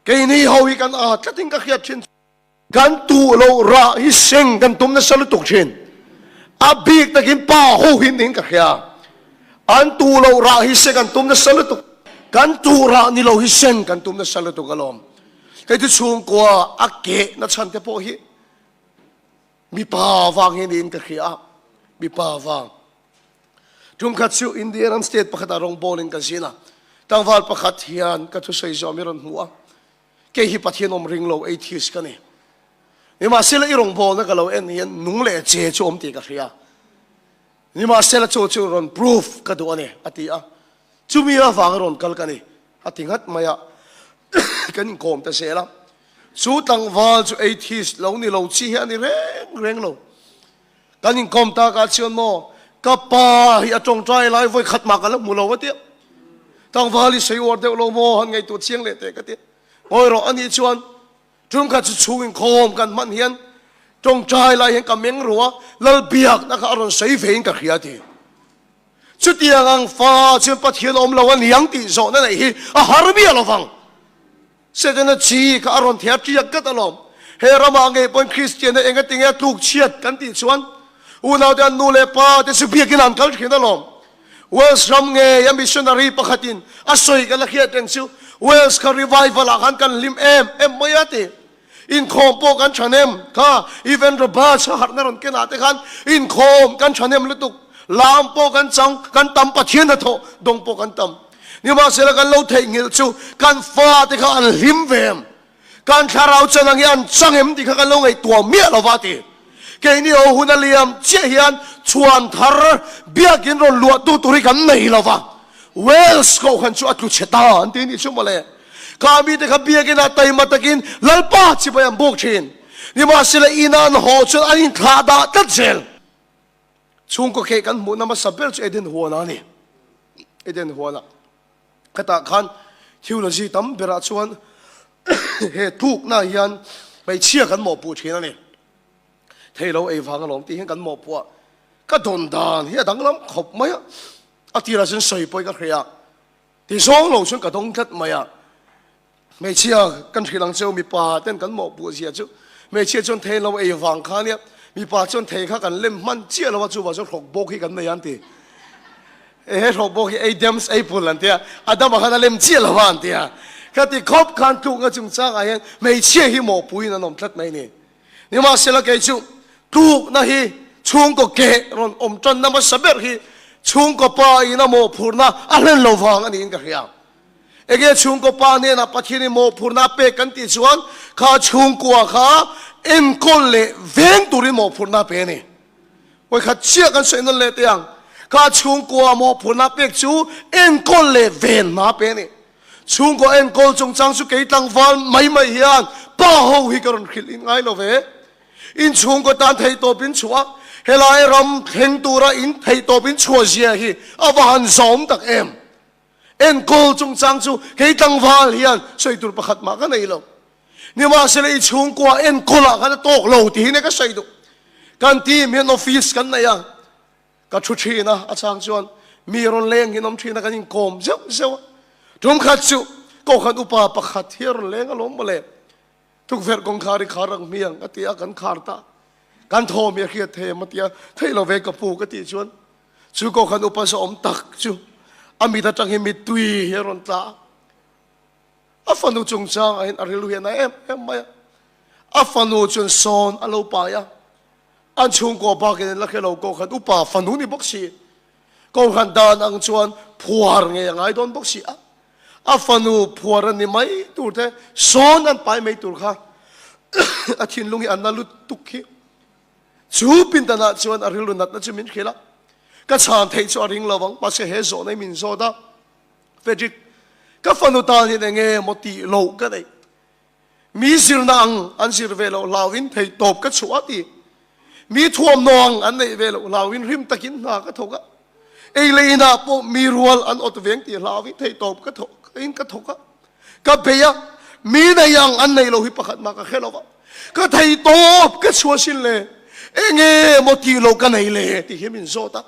Keini ho hi kan aa tlatin ka hriat thin. Kan tuh loh rah hi seng kan tum nasa lutuk thin. A bik takin pa ho hi niin ka hria. An tuh loh rah hi seng an tum nasa lutuk. Kan tuh rah ni lo hi seng kan tum nasa lutuk alawm. Hei chu chhungkua a keh na chhan te pawh hi mipa vang hi niin ka hria a, mipa vang. Tum khat chu India ram state pakhatah rawngbawl in ka zin a, tlangval pakhat hian ka thusawi zawm i rawn hmu a, kei hi Pathian awm ring lo atheist ka ni. Nimahsela i rawngbawlna ka lo en hian nung leh che chu awm tih ka hria. Nimahsela chu chu rawn proof ka duh a ni, a ti a. Chumi avanga rawn kal ka ni, a ti nghat mai a. Kan inkawm ta zel a. Chu tlangval chu atheist lo ni lo chi hi a ni reng reng lo. Kan inkawm takah chuan maw, ka pa hi a tawngtai lai vawi khat mah ka la hmu lo a tia. Tlangval hi sawi uar deuh lo maw, han ngaihtuah chiang leh teh ka tia. Ngawi rawh, ani chuan tumkhat chu chhung inkhawm kan hman hian tawngtai lai hian ka meng ru a, Lalbiakna kha a rawn sawi ve in ka hria a ti. Chutiang ang fa chuan Pathian awm lo a niang tih zawhna neih hi a har miah lo vang. Setana chi kha a rawn thei a tiak gat alawm. He ramah ngei pawhin Kristianna enga tinge a tluk chhiat kan tih chuan unaute an nu leh pa te chu biakin an kal thin alawm. Wales ram ngei a missionary pakhatin a sawi kan la hriat reng chu Wales kha revival ah khan kan hlim em em mai a ti. Inkhawm pawh kan thahnem kha even Roberts a harhna rawn kenah te khan inkhawm kan thahnem lutuk. Lam pawh kan chang, kan tam Pathian hnathawh dawng pawh kan tam. Nimahsela kan lo theihnghilh chu kan fate kha an hlim ve em? Kan thlarau chan ang hi an chang em tih kha kan lo ngaihtuah miah lo va ti. Keini ho hun a liam chiah hian chhuan thar biakin rawn luahtu tur hi kan nei lo va. Wales kohhran chu a tlu chhe ta an ti nih chu mawle. Kha mite kha biakin ah taima takin Lalpa chibai an buk thin. Nimahsela ina an haw chuan an inthlah dah tlat zel. Chhungkaw kheh kan hmuhna hmasa ber chu Eden huan a ni. Eden huanah khatah khan theology tam berah chuan he tlukna hian hmeichhia kan mawhpuh thin a ni. Thei lo ei vang alawm tih hian kan mawhpuh a, ka dawn dan hi a danglam khawp mai a, a tirah chuan sawi pawhin ka hria a, ti zawng lo chuan ka dawng tlat mai a. Hmeichhia kan hrilh ang cheu mipa ten kan mawhpuh zia chu hmeichhia chuan thei lo ei vang kha ania mipa chuan thei kha kan lem hman chiah lo a chuvang chuan hrawk bawk hi kan nei a an ti he hrawk bawk hi Adam's apple an tia Adama khan a lem chiah lo a an tia khati khawp khan tlukna chungchangah hian hmeichhia hi mawhpuiin an awm tlat mai ni nimahsela kei chu tlukna hi chhungkaw keh rawn awm tanna hmasa ber hi chhungkaw pa in a mawhphurhna a hlen lo vang a niin ka hria. Enge chhungkaw pa hnenah Pathianin mawhphurhna a pek kan tih chuan kha chhungkua kha enkawl leh veng turin mawhphurhna a pe a ni. Vawikhat chiah kan sawi nawn leh teh ang. Kha chhungkua mawhphurhna a pek chu enkawl leh ven hna a pe a ni. Chhungkaw enkawl chungchang chu kei tlangval mai mai hian pa ho hi ka rawn hrilh in ngai lo ve. In chhungkaw tan theihtawp in chhuah a, helai ram thleng tura in theihtawp in chhuah zia hi a va han zawm tak em. Enkawl chungchang chu kei tlangval hian sawi tur pakhat mah ka nei lo. Nimahsela i chhungkua enkawlah khan a tawk lo tih hi ka sawi duh. Kan team hian office kan nei a, ka thu thin a, a chang chuan mi rawn leng hian awm thin a, kan inkawm zeuh zeuh a. Tum khat chu Kohhran upa pakhat hi a rawn leng alawm mawle. Tukverh kawngkhar i khar ang hmiang a ti a, kan khar ta. Kan thawm hi a hriat thei em a ti a, theih lo ve ka pu ka tih chuan Chu kohhran upa zawm tak chu a mit atang hi mittui hi a rawn tla a. A fanu chungchangah hian a rilru hi a na em em mai a. A fanu chuan sawn a lo pai a. An chhungkaw bakin an la hre lo kohhran upa fanu ni bawk si. Kohhran dan ang chuan phuar ngei a ngai dawn bawk si a. A fanu phuar a ni mai tur te sawn an pai mai tur kha a thinlung hi a na lutuk hi. Chu pindanah chuan a rilru natna chu min hrilh a, ka chhan theih chu a ring lo ang, mahse he zawhna hi min zawt a, Frederick, ka fanu tan hian eng nge maw tih loh ka neih? Mi zirna ang an zir ve loh hlauhin theih tawp ka chhuah a ti. Mi thuamhnaw ang an neih ve loh hlauhin rim takin hna ka thawk a, ei leh inah pawh mi rual an awt veng tih hlauhin theih tawp ka thawk in ka thawk a. Ka bei a, mi nei ang an nei lo hi pakhat mah ka hre lo va, ka thei tawp ka chhuah sin le, enge maw tih lo ka nei le tih hi min zawt a,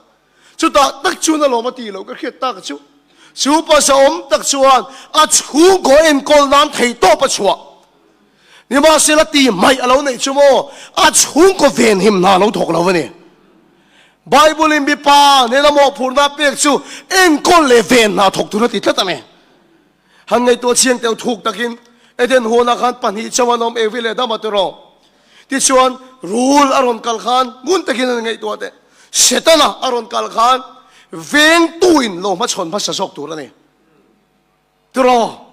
chutah tak chuan alawm a tih loh ka hriat tak chu. Chu pa zahawm tak chuan a chhungkaw enkawl nan theihtawp a chhuah. Nimahsela ti hmaih a lo neih chu maw a chhungkaw venhim hna a lo thawk lo a ni. Bible-in mipa nena mawhphurhna a pek chu enkawl leh ven hna thawk tur a ti tlat a ni. Han ngaihtuah chiang teuh thuk takin Eden huanah khan pahnih chauh an awm Evi leh Adama tiraw. Tichuan rul a rawn kal khan ngun takin an ngaihtuah teh. Setana a rawn kal khan vengtuin lo hmachhawn hmasa zawk tur a ni. Tiraw?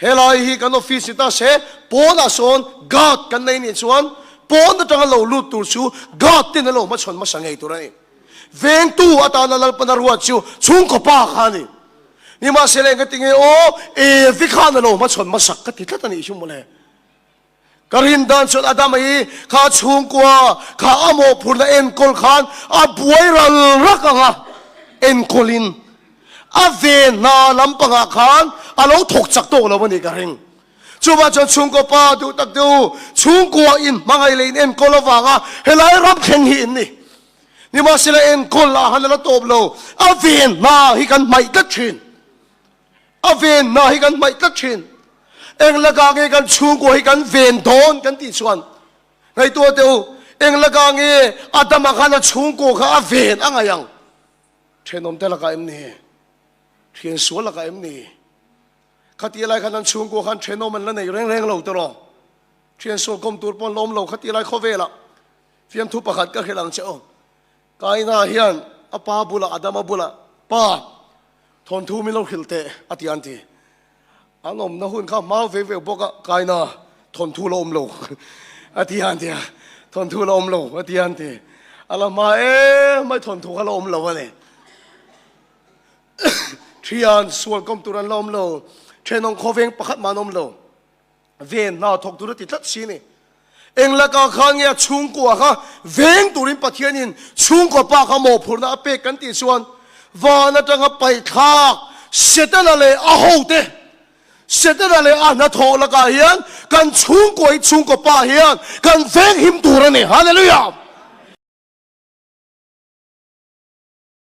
Helai hi kan office ni ta se, pawnah sawn guard kan nei nih chuan pawn atanga lo lut tur chu guard ten an lo hmachhawn hmasa ngei tur a ni. Vengtu atana Lalpana ruat chu chhungkaw pa kha a ni. Nimahsela engati nge aw, Evi khan a lo hmachhawn hmasak ka ti tlat a nih hi mawle. Ka rin dan chuan Adama hi kha chhungkua kha a mawhphurhna enkawl khan a buai ral rak ang a, enkawlin a ve hna lampangah khan a lo thawk chak tawk lo a nih ka ring. Chuvang chuan chhungkaw pa duh tak deuh chhungkua in hmangaih leh in enkawl avanga helai ram thleng hi in ni. Nimahsela enkawl ah han a la tawp lo, a ve hna hi kan hmaih tlat thin. A ven hna hi kan hmaih tlat thin. Eng lakah nge kan chhungkua hi kan ven dawn kan tih chuan ngaihtuah teh u, eng lakah nge Adama khan a chhungkua kha a ven a ngaih ang? Thenawmte lakah em ni? Thian sual lakah em ni? Khatia lai khan an chhungkua khan thenawm an la nei reng reng lo tawh. Thian sual kawm tur pawh an la awm lo khatia lai khawvelah. Fiamthu pakhat ka hrilh ang che aw. Kaina hian a pa bulah Adama bulah, Pa, thawnthu min lo hrilh teh, a ti an ti. An awmna hun kha hma ve ve bawk a, Kaina, thawnthu la awm lo, a ti an ti a. Thawnthu la awm lo, a ti an ti. A la hma em mai thawnthu kha la awm lo a ni. Thian sual kawm tur an la awm lo, thenawm khawveng pakhat mah an awm lo. Ven hna thawk tur a ti tlat si ni. Eng lakah khan nge a chhungkua kha veng turin Pathianin chhungkua pa kha mawhphurhna a pek kan tih chuan van atanga paihthlak Setana leh a hote, Setana leh a hnathawh lakah hian kan chhungkua hi chhungkua pa hian kan veng him tur a ni. Hallelujah!